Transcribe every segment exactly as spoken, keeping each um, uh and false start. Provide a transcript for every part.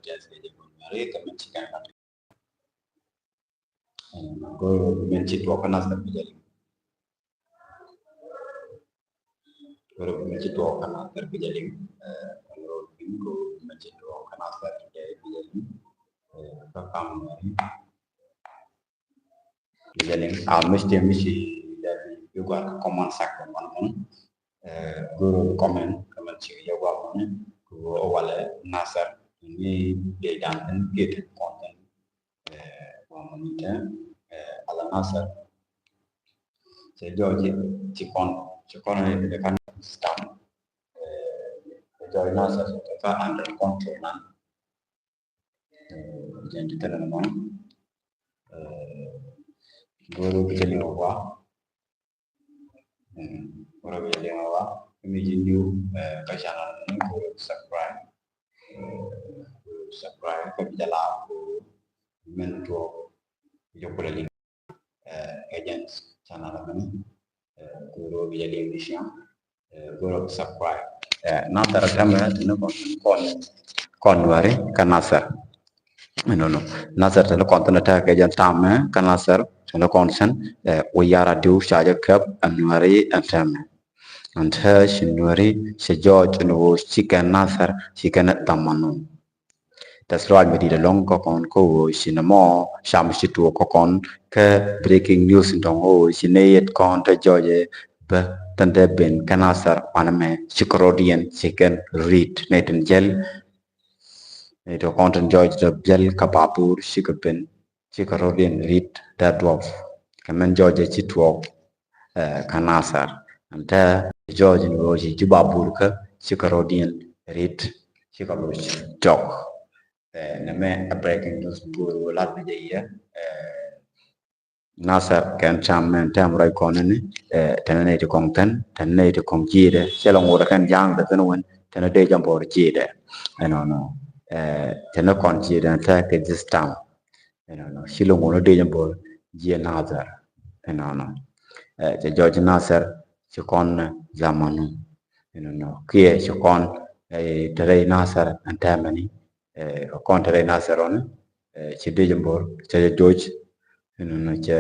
tɛth kɛ jɛ kɔn mɛri kɛ mɛn ci kɛn lat. Go̱o̱r mɛn ci tuɔɔk kä Nasir bi jɛ liŋ. Go̱o̱r mɛn ci tuɔɔk kä Nasir bi jɛ liŋ. Go̱o̱r mɛn ci tuɔɔk kä Nasir bi jɛ liŋ. Kä kam mɛri bi jɛ liŋ. A mi ci, mi ci lɛ bi gua̱r kä comment section mɔn mɔn. Go̱o̱r comment, comment ci yɛ gua̱r mɔn. Kɛ ɣöö walɛ Nasir ni dee dan thin kiɛ thin kɔn thin. Gua̱r mɔn ni tɛ ala Nasir. Cɛ jɔɔc ci kɔn, ci kɔn ni dee kan stamp. Cɛ jɔɔc Nasir cɛ ka under control nan. Jɛn ti tɛnɛ mɔn. Go̱o̱r bi jɛ liŋ wa. Go̱o̱r bi jɛ liŋ wa. Mi ji̱ new kä channel ni go̱o̱r subscribe. Subscribe kä bi jɛ la ko mɛn tuɔɔk jɛ kulɛ liŋ. Agents channel mɛn go̱o̱r bi jɛ liŋ ni siam. Go̱o̱r subscribe. Nasir tɛmɛ tini kɔn kɔn kɔn wari kä Nasir. Inono Nasir tini kɔn tini tɛ kɛ jɛn tamɛ kä Nasir tini kɔn sɛn. Wi yara diw ca jɛ kɛp ɛn wari ɛn tɛmɛ. Ɛn tɛ ci nuɛri cɛ jɔɔc ɛn wä ci kɛ Nasir ci kɛn dhamanu. Tɛth ruac mi di̱t ɛlɔ̱ŋ kä kɔn kä ɣöö ci nɛ mɔ cam ci tuɔɔk kä kɔn kä breaking news in tɔŋ ɣöö ci nɛ yet kɔn te jɔɔcɛ bä tɛn te ben kä Nasir wanɛ mɛ ci kɛ rɔ̱diɛn ci kɛn rit nɛ tin jɛl. Nɛ tɔ kɔn tin jɔɔc te jɛl kä babur ci kɛ ben ci kɛ rɔ̱diɛn rit dee duɔp kɛ mɛn jɔɔcɛ ci tuɔɔk kä Nasir. Ɛn tɛ jɔɔc in ɣöö ci ji̱ babur kä ci kɛ rɔ̱diɛn rit ci kɛ loc jɔk. Nɛ mɛ a breaking news go̱o̱r lat bi jɛ yɛ. Nasir kɛn cam mɛn tɛm rɔy kɔn ni tɛn nɛ ti kɔŋ tɛn tɛn nɛ ti kɔŋ ji̱dɛ cɛ lɛ ŋuɔt kɛn ja̱a̱ŋ dɛ thin win tɛn dee jambor ji̱dɛ. Ɛnɔnɔ tɛn kɔn ji̱dɛ tɛ kɛ this town. Ɛnɔnɔ ci lɛ ŋuɔt dee jambor ji̱ Nasir. Ɛnɔnɔ cɛ jɔɔc Nasir ci kɔn zamanu. Ɛnɔnɔ kiɛ ci kɔn te rɛy Nasir ɛn tɛmɛni kɔn te rɛy Nasir ɔni ci dee jambor cɛ jɛ jɔɔc. Ɛnɔnɔ cɛ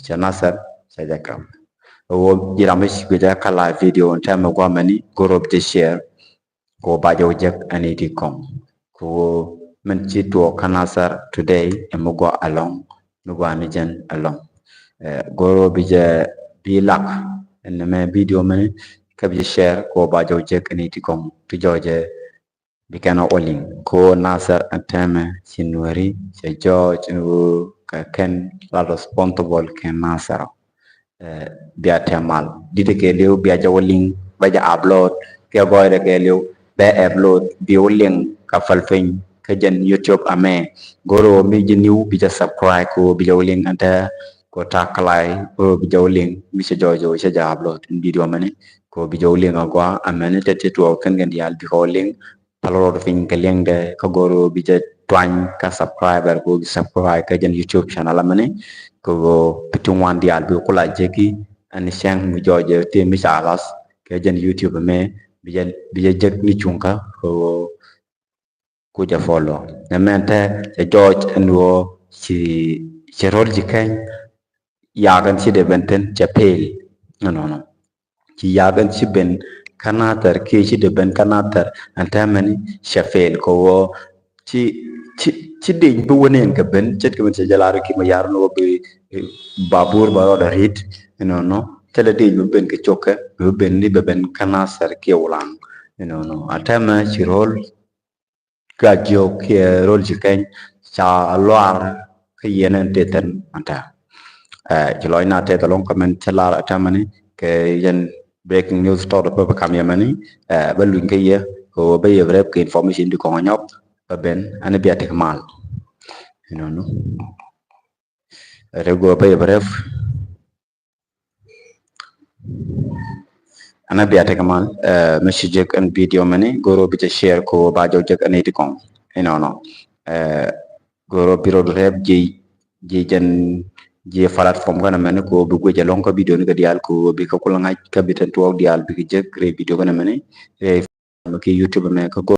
cɛ Nasir cɛ jɛ kam. Wä jiram i̱ ci guic ɛ kä live video ɛn tɛmɛ guamɛni go̱o̱r bi jɛ share. Kɛ wä ba jɛ wä jek ɛn iti kɔŋ kɛ wä min ci tuɔɔk kä Nasir today ɛ mi gua ɛlɔŋ mi gua ni jɛn ɛlɔŋ. Go̱o̱r bi jɛ bi lak ɛn mɛ video mɛni kä bi jɛ share kɛ wä ba jɛ wä jek ɛn iti kɔŋ ti jɔɔcɛ. Bi kɛn ɔ wä liŋ kɛ wä Nasir ɛn tɛmɛ ci nuɛri cɛ jɔɔc ɛn wä kɛ kɛn la responsible kɛ Nasir. Bia tɛmal di̱t kɛ liw bia jɛ wä liŋ bɛ jɛ upload kɛ gɔɔydɛ kɛ liw bɛ upload bi wä liŋ ka päl piny kä jɛn YouTube amɛ. Go̱o̱r ɣöö mi ji̱ new bi jɛ subscribe kɛ wä bi jɛ wä liŋ ɛn tɛ kɛ wä tak kɛ lay ɣöö bi jɛ wä liŋ mi cɛ jɔɔc ɣöö cɛ jɛ upload in video mɛni kɛ wä bi jɛ wä liŋ agua amɛni tɛ ti tuɔɔk kɛn kɛn diaal bi kɛ wä liŋ. Päl rɔɔd piny kɛ liɛŋdɛ kä go̱o̱r ɣöö bi jɛ tuany kä subscriber kɛ wä bi subscribe kä jɛn YouTube channel amɛni kɛ wä bi ti ŋuan diaal bi kula jeki. Ɛn cɛŋ mi jɔɔcɛ ti mi ca lath kɛ jɛn YouTube mɛ bi jɛ bi jɛ jek ni cuŋkä kɛ wä ku jɛ follow. Nɛ mɛn tɛ cɛ jɔɔc ɛn wä ci cɛ ro̱l ci kɛny yakɛn ci dee ben thin cɛ pel. Ɛnɔnɔ ci yakɛn ci ben kä Nasir kiɛ ci dee ben kä Nasir ɛn tɛmɛni cɛ pel kɛ wä ci ci ci dec bi wä nɛn kɛ ben ce̱tkɛ ben cɛ jɛ lar ki ma yar ni wä bi babur ba rɔɔdɛ rit. Ɛnɔnɔ thilɛ dec bi ben kɛ cokɛ bi ben ni bɛ ben kä Nasir kiɛ Wulaŋ. Ɛnɔnɔ a tɛmɛ ci ro̱l ka jiök kiɛ ro̱l ci kɛny ca luar kä yɛn ɛn tëë thɛn ɛn tɛ̈. Ci lɔcna tëë thɛn ɛlɔ̱ŋ kä mɛn cä lar ɛ tɛmɛni kɛ yɛn breaking news tɔt ɛ pä bä kam yɛ mɛni bä luny kä yɛ kɛ ɣöö bä yɛ bɛ rɛp kɛ information di kɔŋ ɛ nyɔk bä ben ɛn bia tek mal. Inɔnu rɛp go̱o̱r bä yɛ bɛ rɛp. Ɛn a bia tek mal mi ci jek ɛn video mɛni go̱o̱r bi jɛ share ko ba jɔw jek ɛn iti kɔŋ. Inɔnɔ go̱o̱r bi rɔ rɛp ji̱ ji̱ jɛn ji̱ platform kɛn mɛni ko bi guic ɛlɔŋ kä video ni kɛ diaal ko bi kä kul ŋa̱c kä bi tɛn tuɔɔk diaal bi kɛ jek rɛy video kɛn mɛni rɛy ki YouTube mɛ kä go̱o̱r